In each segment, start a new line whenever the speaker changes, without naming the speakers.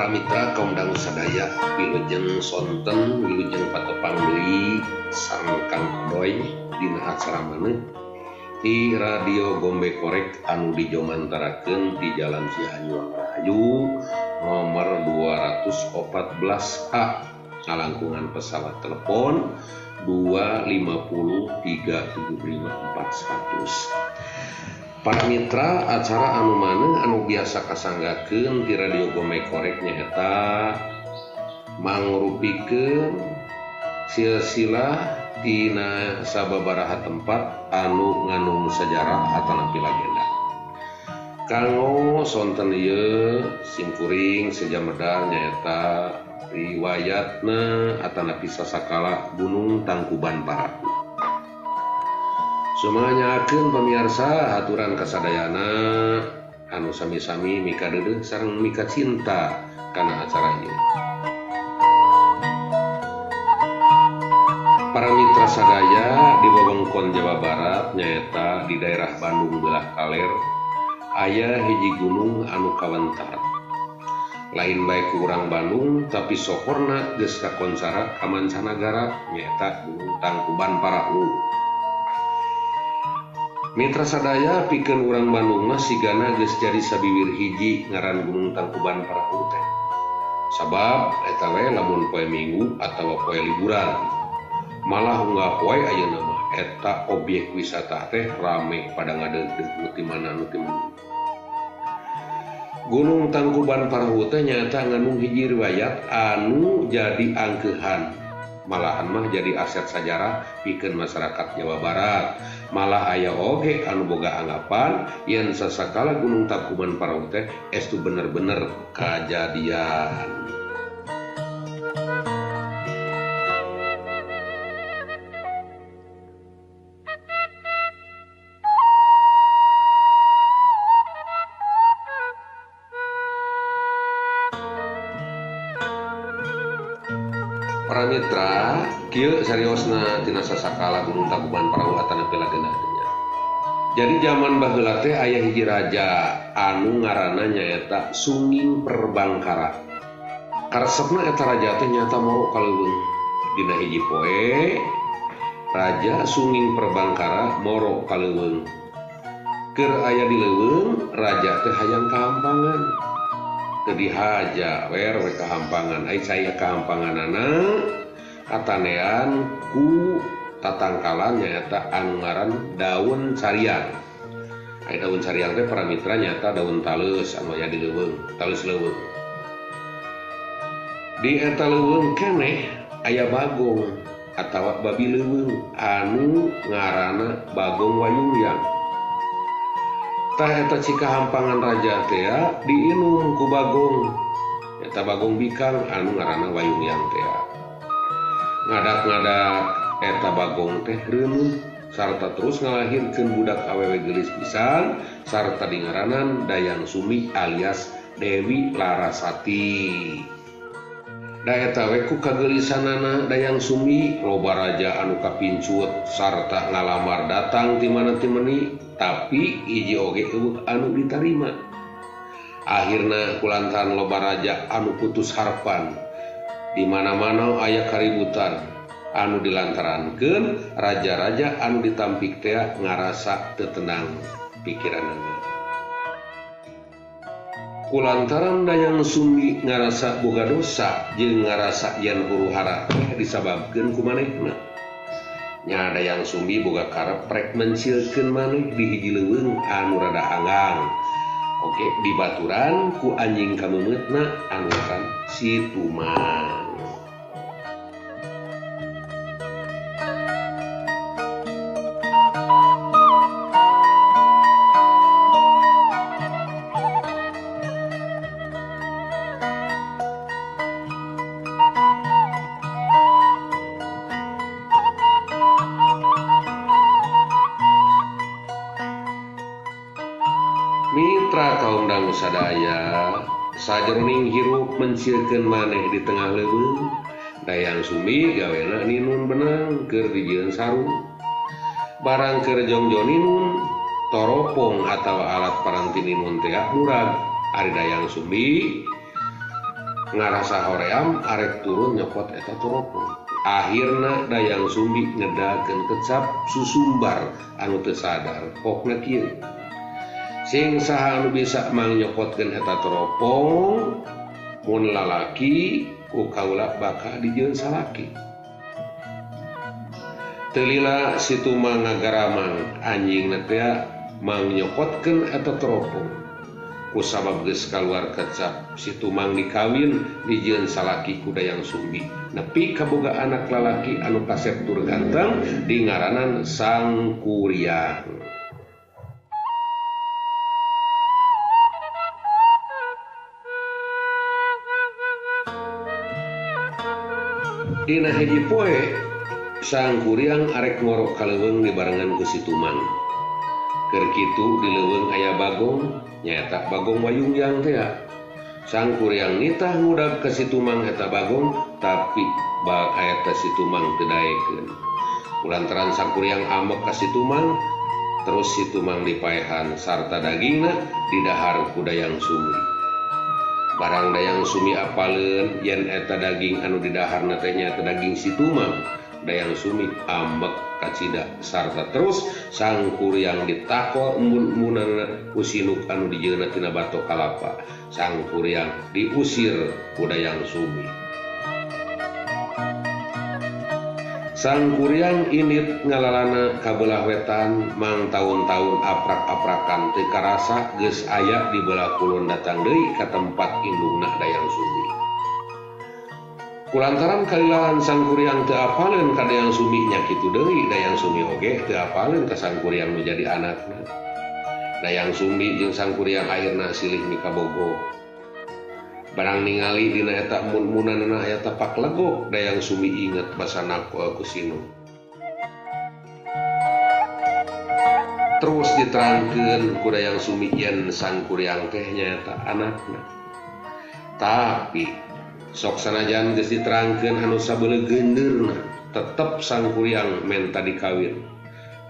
Para mitra kaum dangu sadaya wilujeng sonten wilujeng patepang deui sareng Kang Odoy dina acara maneh di Radio Gombe Korek anu dijomantarakeun di Jalan Cianjur Rahayu nomor 214A ngalangkungan pesawat telepon 250 375 400. Para mitra acara anu maneh anu biasa kasanggakeun di Radio Gombe Korek nyaeta mangrupikeun silsilah dina sababaraha tempat anu ngandung sejarah atanapi legenda. Kanggo sonten ieu simkuring sejamedal nyaeta riwayatna atanapi sasakala Gunung Tangkuban Parahu. Sumanyakeun pamiarsa haturan kasadayana anu sami-sami mika deudeuh sareng mika cinta kana acara ieu. Para mitra sadaya di wewengkon Jawa Barat nyaeta di daerah Bandung belah kaler aya hiji gunung anu kawentar. Lain bae ku urang Bandung tapi sohorna geus kakoncara ka mancanagara nyaeta Gunung Tangkuban Parahu. Mitra sadaya pikeun urang Bandung mah sigana geus jadi sabiwir hiji ngaran Gunung Tangkuban Parahu teh. Sabab eta we lamun poe Minggu atawa poe liburan. Malah unggal poe ayeuna mah eta obyek wisata teh rame pada ngadeudeuh nu ti mana nu ti mana. Gunung Tangkuban Parahu teh nyaeta ngandung hiji riwayat anu jadi angkeuhan. Malahan mah jadi aset sajarah pikeun masyarakat Jawa Barat. Malah aya oge anu boga anggapan yen sasakala Gunung Tangkuban Parahu teh estu bener-bener kajadian. Para mitra, kieu seriosna tina sasakala Gunung Tangkuban Parahu atanapi legenda nya. Jadi zaman baheula teh aya hiji raja anu ngaranna nyaeta Sunging Perbangkara. Karesepna eta raja teh nyaeta moro ka leuweung. Dina hiji poe Raja Sunging Perbangkara moro ka leuweung. Keur aya di leuweung, raja teh hayang kahampangan. Teu dihaja wer we kahampangan ai cai kahampanganana katanean ku tatangkalan nyaeta anu ngaran daun cariang. Ai daun cariang teh para mitra nyaeta daun taleus anu aya di leuweung, taleus leuweung. Di eta leuweung keneh aya bagong atawa babi leuweung anu ngaranna Bagong Wayungyang. Tah eta cikahampangan raja teh diinum ku bagong eta bagong bikang anu ngaranna Wayungyang teh. Ngadak-ngadak eta bagong teh reuneuh sarta terus ngalahirkeun budak awewe geulis pisan sarta dingaranan Dayang Sumi alias Dewi Larasati. Da eta we ku kageulisanana Dayang Sumi loba raja anu kapincut sarta ngalamar datang ti mana ti meuni tapi hiji oge eueuh anu ditarima. Akhirna kulantaran loba raja anu putus harapan. Di mana-mana aya kaributan anu dilantarankeun raja-raja anu ditampik teh ngarasa teu tenang pikiranana. Kulantaran Dayang Sumi ngarasa boga dosa jeung ngarasa yen huru hara teh disababkeun ku manehna. Nya Dayang Sumi boga karep rek mencilkeun maneh di hiji leuweung anu rada anggang. Oke, dibaturan ku anjing kameumeutna anu ngaran Si Tumang. Mitra kaum dangu sadaya sajroning hirup mencilkeun maneh di tengah leuweung. Dayang Sumi gawena ninun benang keur dijieun sarung. Barang keur jongjo ninun toropong atawa alat paranti ninun teh murag. Ari Dayang Sumi Ngarasa hoream arek turun nyokot eta teropong. Akhirna Dayang Sumbi ngedakeun kecap susumbar anu teu sadar. Pokna kieu. Sing saha anu bisa mangyokotkeun eta teropong mun lalaki ku kaula bakal dijieun salaki. Teu lila si Tumang ngagaramang anjingna teh mangyokotkeun eta teropong. Ku sabab geus kaluar kecap si Tumang dikawin dijieun salaki ku Dayang Sumbi. Nepi kaboga anak lalaki anu kasep tur ganteng dingaranan Sang Kuryang. Dina hiji poe Sang Kuryang arek ngorok ka leuweung dibarengan ku si Tumang. Keur kitu di leuweung aya bagong, nyaeta Bagong Wayungyang teh. Sang Kuryang nitah ngudag ka si Tumang eta bagong, tapi eta si Tumang teu daekeun. Kulantaran Sang Kuryang ambek ka si Tumang, terus si Tumang dipaehan sarta dagingna didahar ku Dayang Sumbi. Barang Dayang Sumi apaleun yen eta daging anu didaharna teh nyaeta daging si Tumang. Dayang Sumi ambek kacida sarta terus Sang Kuryang ditako embun-embunanna ku sinuk anu dijieunna tina batok kalapa. Sang Kuryang diusir ku Dayang Sumi. Sang Kuryang indit ngalalana ka belah wetan mang taun-taun aprak-aprakan teu karasa geus aya di belah kulon datang deui ka tempat indungna Dayang Sumi. Kulantaran kalilahan Sang Kuryang teu apaleun ka Dayang Sumi nya kitu deui Dayang Sumi oge teu apaleun ka Sang Kuryang nu jadi anakna. Dayang Sumi jeung Sang Kuryang akhirna silih mikabogoh. Barang ningali dina eta mun-munanana aya tapak legok, Dayang Sumi inget basana ku Sinuk. Terus diterangkeun ku Dayang Sumi yen Sang Kuryang teh nyaeta anakna. Tapi sok sanajan geus diterangkeun anu sabeulegeundeurna, tetep Sang Kuryang menta dikawin.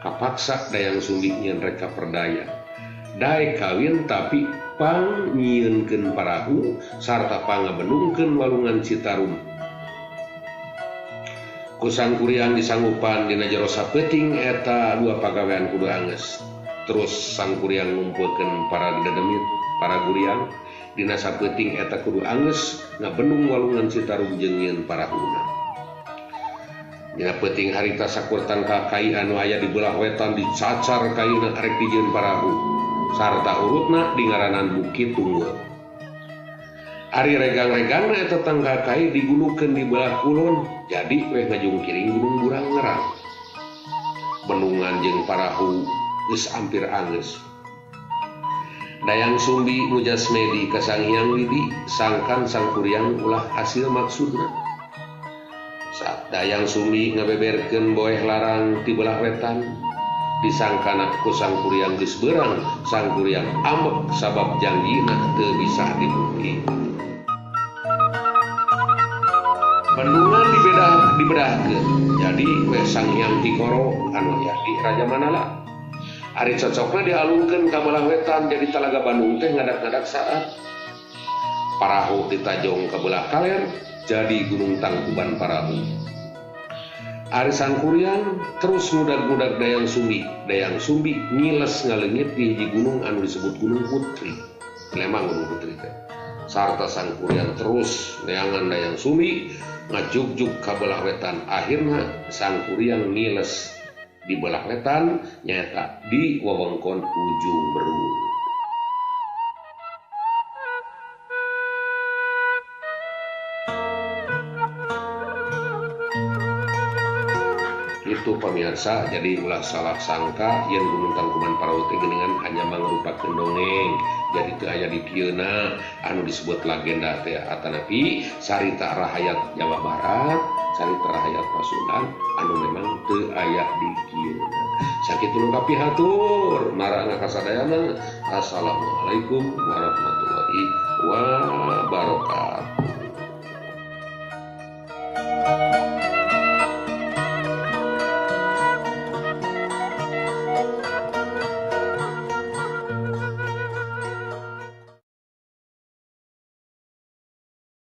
Kapaksa Dayang Sumi nyeun rek kaperdaya. Daek kawin tapi pang nyieunkeun parahu sarta pangabendungkeun walungan Citarum. Ku Sang Kuryang disanggupan dina jero sapeuting eta dua pagawean kudu anggeus. Terus Sang Kuryang ngumpulkeun para dedemit, para guriang dina sapeuting eta kudu anggeus ngabendung walungan Citarum jeung nyieun parahuna. Dina peuting harita sakur tangkal kai anu aya di belah wetan dicacar kaina arek dijieun parahu sarta urutna dingaranan Bukit Tunggul. Ari regang-regangna eta tangkal kai digulukeun di belah kulon, jadi weh ngajungkiring Gunung Burangrang. Bendungan jeung parahu geus ampir anggeus. Dayang Sumbi mujasmedi ka Sang Hyang Widi sangkan Sang Kuryang ulah hasil maksudna. Saat Dayang Sumbi ngabeberkeun boeh larang ti belah wetan, disangkana ku Sang Kuryang geus beurang, Sang Kuryang ambek sabab janjina teu bisa dibukti. Bendungan dibedahkeun, jadi we Sang Hyang Tikoro anu aya di Raja Manala. Ari cocokna dialungkeun ka belah wetan jadi Talaga Bandung teh ngadak-ngadak saat. Parahu ditajong ka belah kaler jadi Gunung Tangkuban Parahu. Ari Sang Kuryang terus ngudag-ngudag Dayang Sumbi. Dayang Sumbi ngiles ngaleungit di hiji gunung anu disebut Gunung Putri. Lemang Gunung Putri teh. Sarta Sang Kuryang terus neangan Dayang Sumbi ngajugjug ka belah wetan. Akhirna Sang Kuryang ngiles di belah wetan nyaeta di wewengkon Ujung Berung. Itu pemirsa, jadi ulah salah sangka yen Gunung Tangkuban Parahu teh geuningan hanya mangrupakeun dongeng. Jadi teu aya di dieuna anu disebut legenda teh atanapi carita rahayat Jawa Barat, carita rahayat Pasundan anu memang teu aya di dieuna. Sakitu nu kapihatur, marangga kasadayana. Assalamualaikum warahmatullahi wabarakatuh.